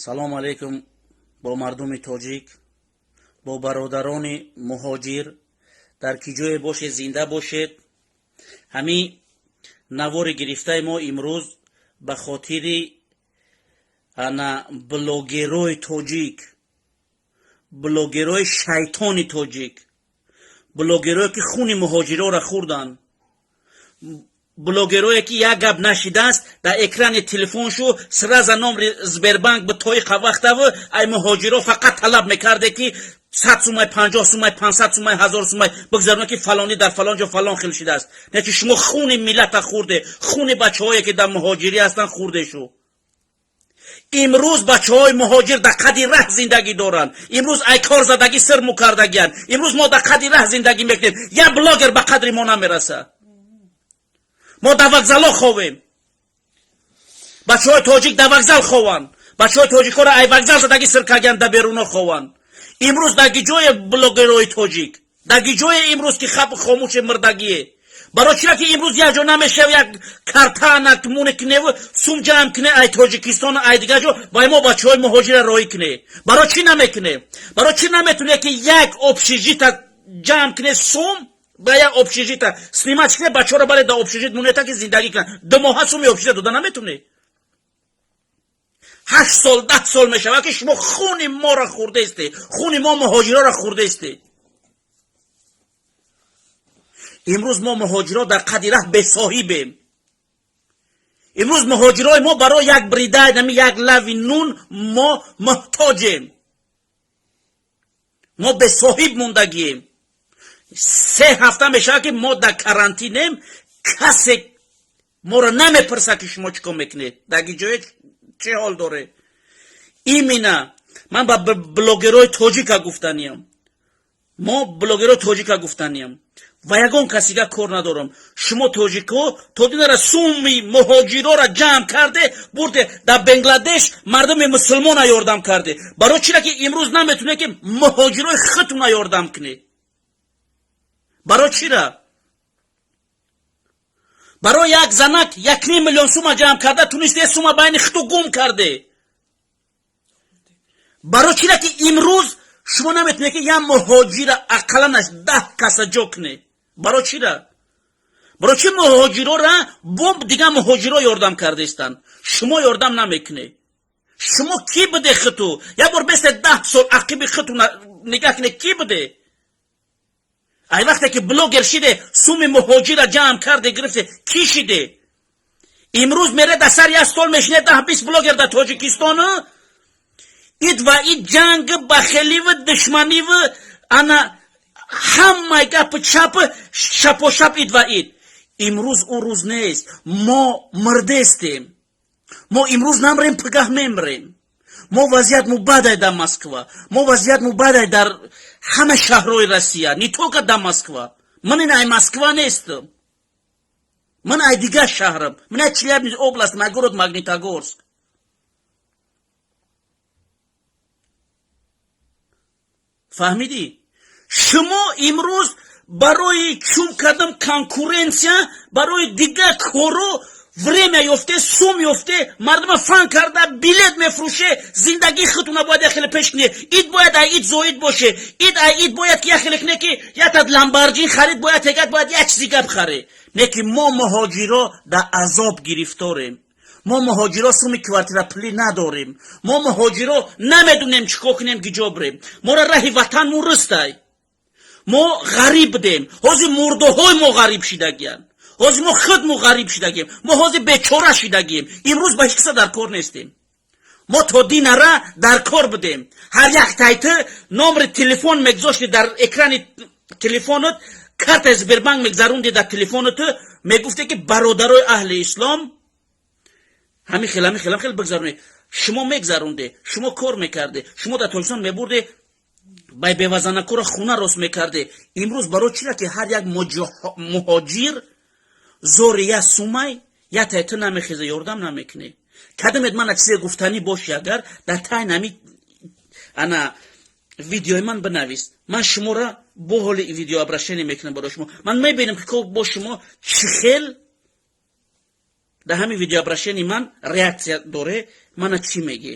Салом алейкум бо мардуми тоҷик, бо бародарони муҳоҷир, дар ки ҷое бошед, зинда бошед. Ҳамин навори гирифтаи мо имрӯз ба хотири ана блогерои тоҷик, блогерои шайтони тоҷик, блогерое ки хуни муҳоҷирора хӯрданд, блогерое ки як гап нашидааст, дар экрани телефоншу сразу номри Сбербанк битоиқа вақтаву ай муҳоҷиро фақат талаб мекарде, ки 100 сумай, 50 сумай, 500 сумай, 1000 сумай бигзаронед, ки фалонӣ дар фалон ҷо фалон хел шидааст. Не ки шумо хуни миллата хӯрде, хуни бачаҳое ки дар муҳоҷирӣ ҳастанд хӯрде. Шу имрӯз бачаҳои муҳоҷир дар қади раҳ зиндагӣ доранд. Имрӯз ай кор задагӣ сир мукардагианд. Имрӯз мо дар қади раҳ зиндагӣ мекунем, як блогер ба қадри мо намерасад. Мо дар вокзалҳо ховем, бачаҳои тоҷик дар вокзал хованд, бачаҳои тоҷикҳоро ай вокзал задагӣ сир кардагианд, дар беруно хованд. Имрӯз дар ҷое блогерои тоҷик, дар ҷое имрӯз ки хомӯши мирдагие? Барои чира ки имрӯз як ҷо намешав, як картана муне куневу сум ҷамъ куне, ай Тоҷикистон, ай дигар ҷо вай мо бачаҳои муҳоҷира роҳӣ куне? Барои чӣ намекуне? Барои чӣ наметуне, ки як общежита ҷамъ куне, сум ба як общежита снимать куне, бачаҳоро бале дар общежит монета, ки зиндагӣ кунанд? 2 моҳа суми общежита дода наметуне. 8 сол, 10 сол мешавад, ки шумо хуни моро хӯрдаисте, хуни мо муҳоҷироро хӯрдаисте. Имрӯз мо муҳоҷиро дар қади раҳ бесоҳибем. Имрӯз муҳоҷирои мо барои як брида нами, як лави нун мо муҳтоҷем. Мо бесоҳиб мондагием. 3 ҳафта мешавад, ки мо дар карантинем. Касе моро намепурсад, ки шумо чӣ кор мекунед, дар ҷое чӣ ҳол доре. Именно ман ба блогерои тоҷика гуфтаниям, мо блогерои тоҷика гуфтаниям ва ягон касига кор надорам. Шумо тоҷикҳо то динара суми муҳоҷирора ҷамъ карде, бурде дар Бангладеш, мардуми мусулмона ёрдам карде. Барои чира ки имрӯз наметуне, ки муҳоҷирои худтуна ёрдам кунед? Барои чира барои як занак 1,5 миллион сума ҷамъ карда тунисте, сума байни худту гум карде? Барои чира ки имрӯз шумо наметунед, ки як муҳоҷира ақалланаш 10 каса ҷо кунед? Барои чира? Барои чи муҳоҷирора бо дигар муҳоҷиро ёрдам кардаистанд, шумо ёрдам намекунед? Шумо кӣ буде хиту? Як бор бесте, 10 сол ақиби хиту нигаҳ кунед, кӣ буде? Ай вақте ки блогер шиде, суми муҳоҷира ҷамъ карде, гирифте, кӣ шиде? Имрӯз мере, дар сари як стол мешине 10-20 блогер дар Тоҷикистону ид ва ид ҷанг, бахеливу душманиву ана ҳамаи гапу чапу шапошап, ид ва ид. Имрӯз ӯ рӯз нест. Мо мирдестем. Мо имрӯз намрем, пагаҳ мемрем. Мо вазъият мубадай дар Москва, мо вазъият мубадай дар ҳама шаҳрҳои Россия, не только дар Москва. Ман ин ай Москва нестам, ман ай дигар шаҳрам, ман ай Челябинск область, ай город Магнитогорск. Фаҳмидӣ? Шумо имрӯз барои чум кардам конкуренция, барои дигар коро время ёфте, сум ёфте, мардума фан карда билет мефурӯше. Зиндагии худтуна бояд як хеле пеш куне. Ид бояд ай ид зоид боше, ид ай ид бояд ки як хеле куне, ки якта Ламборҷин харид, бояд тегат бояд як чизи гап харе. Не ки мо муҳоҷиро дар азоб гирифторем. Мо муҳоҷиро суми квартира пулӣ надорем. Мо муҳоҷиро намедонем, чӣ кор кунем, гиҷо бирем. Моро раҳи ватан муристай. Мо ғариб будем, ҳозир мурдоҳои мо ғариб шидагиянд. Ҳозир мо худмо ғариб шидагием, мо ҳозир бечора шидагием. Имрӯз ба ҳеҷ каса дар кор нестем. Мо то динара дар кор будем. Ҳар як тайти номери телефон мегузошти дар экрани телефонот, картаи Сбербанк мегзарунди дар телефоноту, мегуфте, ки бародарои аҳли ислом, ҳамин хел, ҳамин хел, ҳамин хел бигзаронед. Шумо мегзаронде, шумо кор мекарде, шумо дар Тоҷикистон мебурде, бай бевазанакуро хона рост мекарде. Имрӯз барои чира ки ҳар як муҳоҷир зори як сумай як тай ту намехеза, ёрдам намекунӣ? Кадамед мана чизе гуфтанӣ боши, агар дар тай нами ана видеои ман бинавис. Ман шуморо бо ҳоли видеообращение мекунам барои шумо. Ман мебинам, ки бо шумо чӣ хел дар ҳамин видеообращение ман реаксия доре, мана чӣ мегӣ.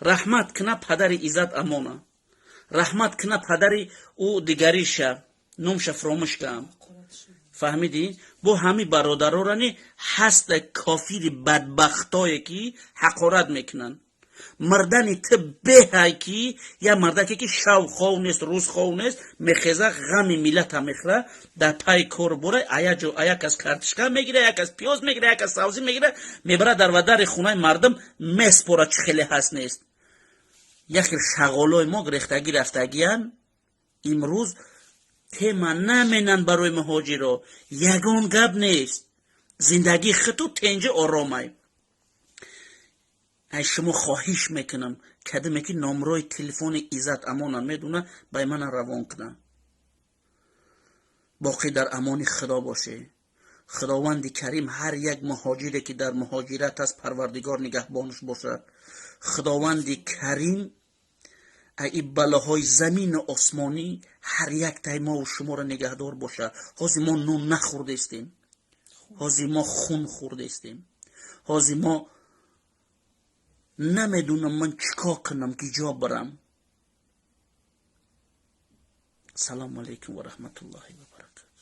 Раҳмат кина падари Иззат Амона, раҳмат кина падари ӯ дигариша, номша фуромӯш кам. Фаҳмидӣ? Бо ҳами бародарорани ҳаста кофири бадбахтое, ки ҳақорат мекунанд. Мардани ту беҳай, ки як мардаке, ки шав хов нест, рӯз хов нест, мехеза, ғами миллата мехӯра, дар пайи кор бора, ая ҷо ая кас картишка мегира, як кас пиёз мегира, як кас савзӣ мегира, мебара, дар вадари хонаи мардум меспора. Чӣ хеле ҳаст нест, як хел шағолои мо гирехтагӣ рафтагиян. Имрӯз тема наменанд барои муҳоҷиро, ягон гап нест, зиндагии хиту тенҷи оромай. Ай, шумо хоҳиш мекунам, кадиме ки номрои телефони Иззат Амона медуна, бай мана равон кунам. Боқӣ дар амони Худо боше. Худованди Карим ҳар як муҳоҷире, ки дар муҳоҷират аст, Парвардигор нигаҳбонаш бошад. Худованди Карим ай балоҳои замину осмонӣ ҳар яктаи мову шуморо нигаҳдор бошад. Ҳозир мо нун нахӯрдестем, ҳозир мо хун хӯрдестем. Ҳозир мо намедунам ман чӣ кор кунам, ки ҷо барам. Салому алайкум ва раҳматуллоҳи ва баракату.